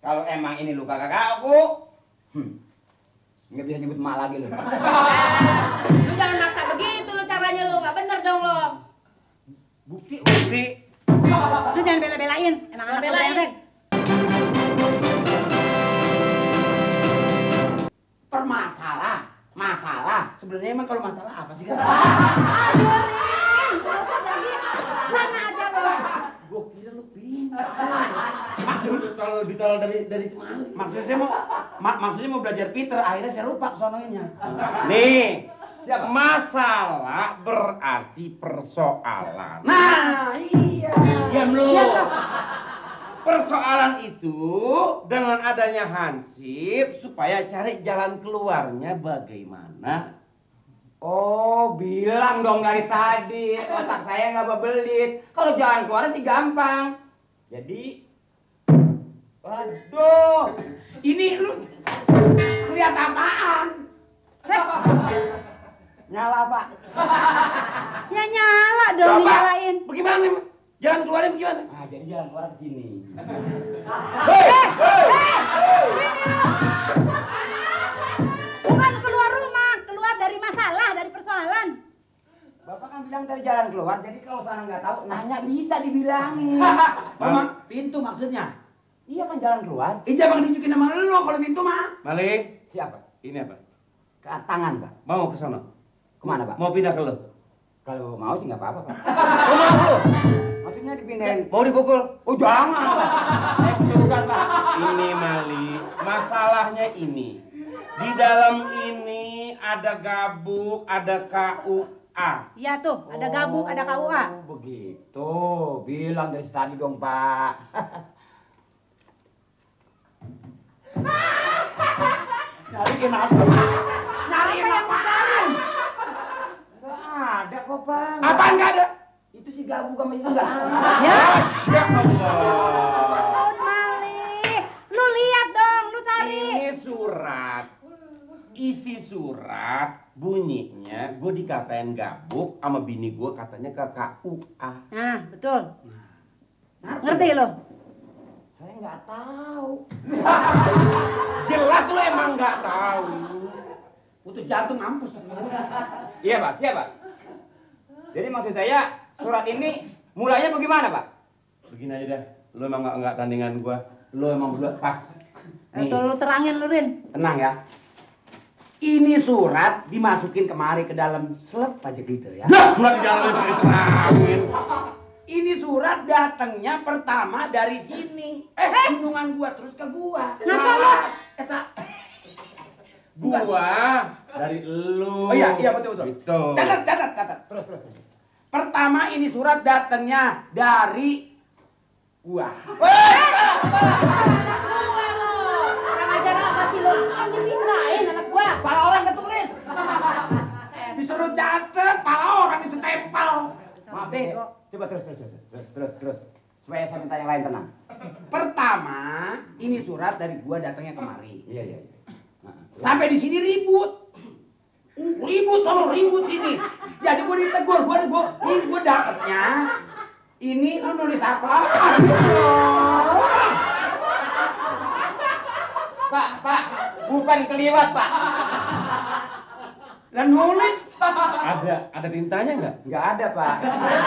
Kalau emang ini lu kagak ngaku, nggak bisa nyebut emak lagi lu. Lu jangan maksa begitu lu caranya lu, nggak bener dong lo. Bukti. Lu jangan bela-belain, emang anak lu brengsek. Masalah. Sebenarnya emang kalau masalah apa sih kan? Aduh, Rin, bapak jadi sama aja lo. Gua kira lu pintar. Kalau ditolol dari semua. Maksudnya mau belajar pintar, akhirnya saya lupa kesonoinnya. Nih, Siapa? masalah berarti persoalan. Nah, iya. Diam lu. Iya, Kak. Persoalan itu dengan adanya Hansip supaya cari jalan keluarnya bagaimana? Oh, bilang dong dari tadi. Otak saya nggak bebelit. Kalau jalan keluar sih gampang. Jadi, waduh, ini lu lihat apaan? Nyala, Pak. Ya nyala dong dinyalain. Bagaimana? Jalan keluarnya bagaimana? Nah, jadi jalan keluar ke sini. Bukan keluar rumah, keluar dari masalah, dari persoalan. Bapak kan bilang dari jalan keluar, jadi kalau sana nggak tahu, nanya bisa dibilangin. Mama, Pintu maksudnya? Iya kan jalan keluar. jangan tunjukin nama lu kalau pintu mah. Mali, Siapa? ini apa? Ke tangan, Pak. Mau ke sana? Kemana, Pak? Mau pindah ke lu? Kalau mau sih nggak apa-apa, Pak. Oh, mau lu? Maksudnya dipindahin. Mau dipukul? Oh, jangan, Pak. Bukan, Pak. Ini Mali, masalahnya ini. Di dalam ini ada gabuk, ada KUA. Iya tuh, ada gabung, ada KUA. Oh, begitu. Bilang dari tadi dong, Pak. Nyariin apa? Nyariin Apa yang mau cari? Nggak ada kok, Pak. Apaan nggak ada? Itu si gabung sama itu nggak ada. Ya. Masya Allah. Oh, Mali. Lu lihat dong, lu cari. Ini surat. Isi surat bunyinya gue dikatain gabuk sama bini gue katanya ke KUA. Nah, betul. Ngerti lo? Saya nggak tahu. Jelas lo emang nggak tahu. Putus jantung mampus. Iya, Pak. Siapa? Jadi maksud saya surat ini mulainya bagaimana, Pak? Begini aja dah. Lo emang nggak tandingan gue. Lo emang berdua pas. Atau lu terangin lu, Rin. Tenang ya. Ini surat dimasukin kemari ke dalam selep aja gitu ya. Dah surat di dalamnya pakai terangin. Ini surat datangnya pertama dari sini. Gunungan gua terus ke gua. Ngaco lo. Gua dari lu. Oh iya, betul. Gitu. Catat. Terus. Pertama ini surat datangnya dari gua. Kurang ajar apa sih lu? Kan dipindahin anak gua. Pala orang ketulis. Disuruh catet, pala orang disetempel. Maaf deh. Coba terus. Supaya saya minta yang lain tenang. Pertama, ini surat dari gua datangnya kemari. Iya. Sampai di sini ribut sini. Jadi gua ditegur, gua dapetnya. Ini lu nulis apa? Pak, bukan keliwat, Pak. Lah nulis. Ada tintanya nggak? Nggak ada, Pak.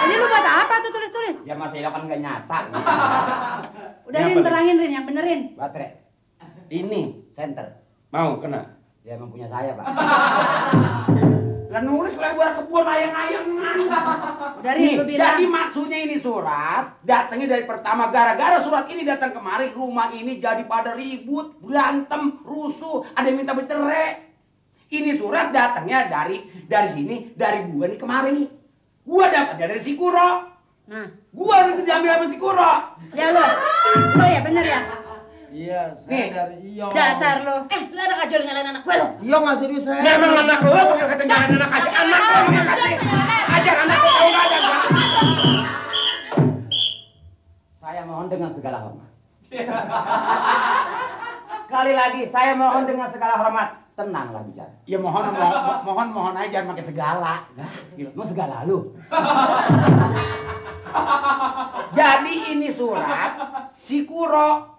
Ini lu buat apa tuh tulis-tulis? Ya Mas Ila kan nggak nyata. Udah, Ini Rin, apa, terangin, Rin, yang benerin. Baterai, Ini center. mau kena. Ya emang punya saya, Pak. Lah nulis lebar kebun ayang-ayangan. Udah, Rin, Nih, lu bilang. jadi maksudnya ini surat datangnya dari pertama gara-gara surat ini datang kemari, rumah ini jadi pada ribut, berantem, rusuh, ada yang minta bercerai. Ini surat datangnya dari sini, dari gua nih kemari. Gua dapatnya dari si Kuro. Nah, Gua nih diambil sama si Kuro. ya lu ya bener ya? Iya, saya Nih. dari Iyo. Dasar lu. Lu anak aja lu nyalain anak gue lo. Iyo nggak serius saya. Memang anak lo pakai ketenjangan anak aja. Anak lo yang kasih. Ajar anak lo tahu nggak ada. Saya mohon dengan segala hormat. Sekali lagi, saya mohon dengan segala hormat. Tenanglah bicara. Ya mohon aja jangan pakai segala. Mau segala lu. Jadi ini surat si Kuro.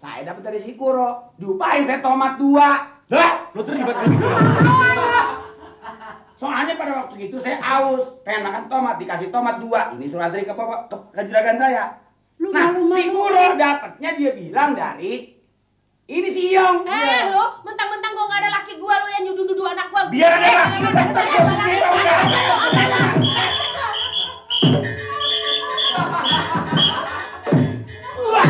Saya saya dapat dari si Kuro. Diupahin saya tomat 2. Dah, lu terlibat lagi. Soalnya pada waktu itu saya aus, pengen makan tomat, dikasih tomat 2. Ini surat dari ke juragan saya. Nah, si Kuro dapatnya dia bilang dari ini si Iyong. Lo, mentang-mentang gua nggak ada laki gua, lo yang nyudu-nudu anak gua. Biar ada laki. Wah,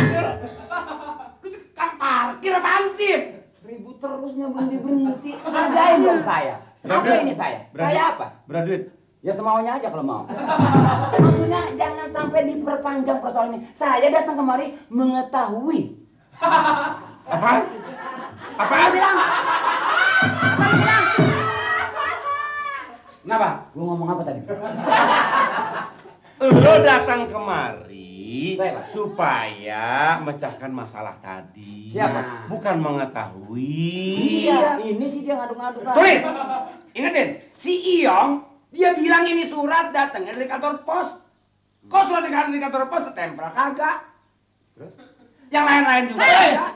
lu tukang parkir apaan sih? Ribut terus nggak berhenti. Hargain dong saya. Apa ini saya? Saya apa? Berapa duit? Ya semaunya aja kalau mau. Maksudnya jangan sampai diperpanjang persoalan ini. Saya datang kemari mengetahui. Apaan? Apaan? Bilang. Apa lu bilang? Kenapa? Gua ngomong apa tadi? Lo datang kemari Saya, Pak. supaya mecahkan masalah tadi. Siapa? Bukan mengetahui. Iya, ini sih dia ngadu-ngadu. Tulis. Ingetin, si Iyong dia bilang ini surat datangnya dari kantor pos. Kok surat dari kantor pos setempel kagak? Terus yang lain-lain juga ada.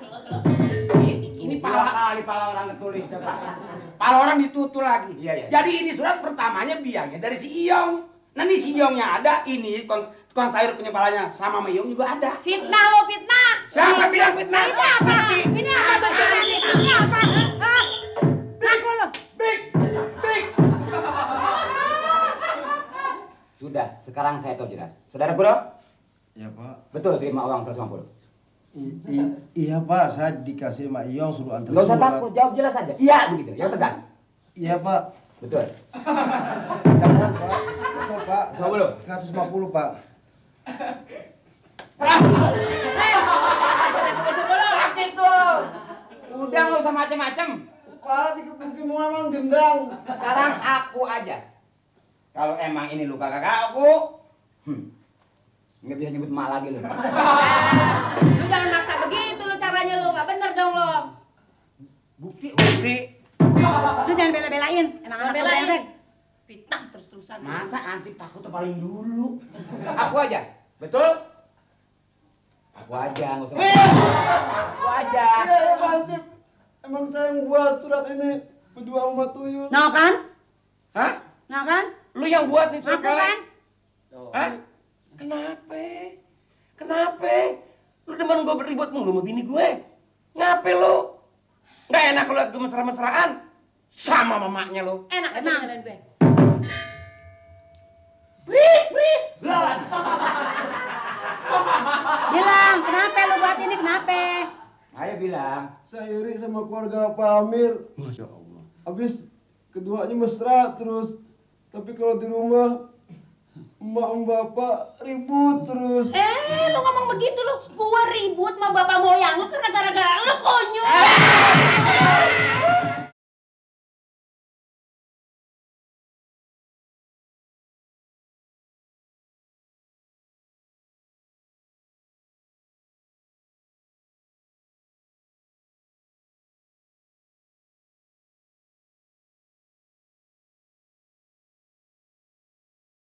Ini pala orang ketulis, Pak. Pala orang ditutul lagi. Iya. Jadi ini surat pertamanya biangnya dari si Iyong. Nah ini si Iyongnya ada, ini tukang sayur punya palanya sama Iyong juga ada. Fitnah lo, fitnah. Siapa bilang fitnah? Ini apa? Ini apa bagian ini? Ini apa? Hah? Ngaku lu. Big. Sudah, sekarang saya tahu jelas. Saudara Kuro? Ya Pak. Betul terima uang 150. Iya Pak, saya dikasih Mak Iyong suruh antar Nggak usah surat. takut, jawab jelas aja. Iya begitu, yang tegas. Iya Pak. Betul. Jangan Pak. Betul Pak. 150. 150 Pak. Udah nggak usah macem-macem. Pak, dikepukin memang gendang. Sekarang aku aja. Kalau emang ini luka kakak aku, nggak bisa nyebut emak lagi lu. Lu jangan maksa begitu lo caranya lo, nggak bener dong lo. Bukti. Lu jangan bela-belain. Emang anak lu Belain. brengsek. Fitnah terus-terusan. Masa ansip takut paling dulu? Aku aja, betul? Aku aja, nggak usah. Aku aja. Iya, Pak. Emang saya yang buat surat ini berdua sama Tuyul. Nah kan? Hah? Nah kan? Lu yang buat nih surat Ngaku kan? Hah? Kenapa? Lu demen gue beribut mulu sama bini gue? Ngapain lu? Nggak enak lu liat gue mesra-mesraan? Sama mamanya lu. Enak aja Emang. dengan gue. Bilang, kenapa lu buat ini? Kenapa? Ayo bilang. Saya iri sama keluarga Pak Amir. Masya Allah. Habis keduanya mesra terus. Tapi kalau di rumah emak sama bapak ribut terus. Lu ngomong begitu lu. Gua ribut sama bapak moyang lu karena gara-gara lu konyol.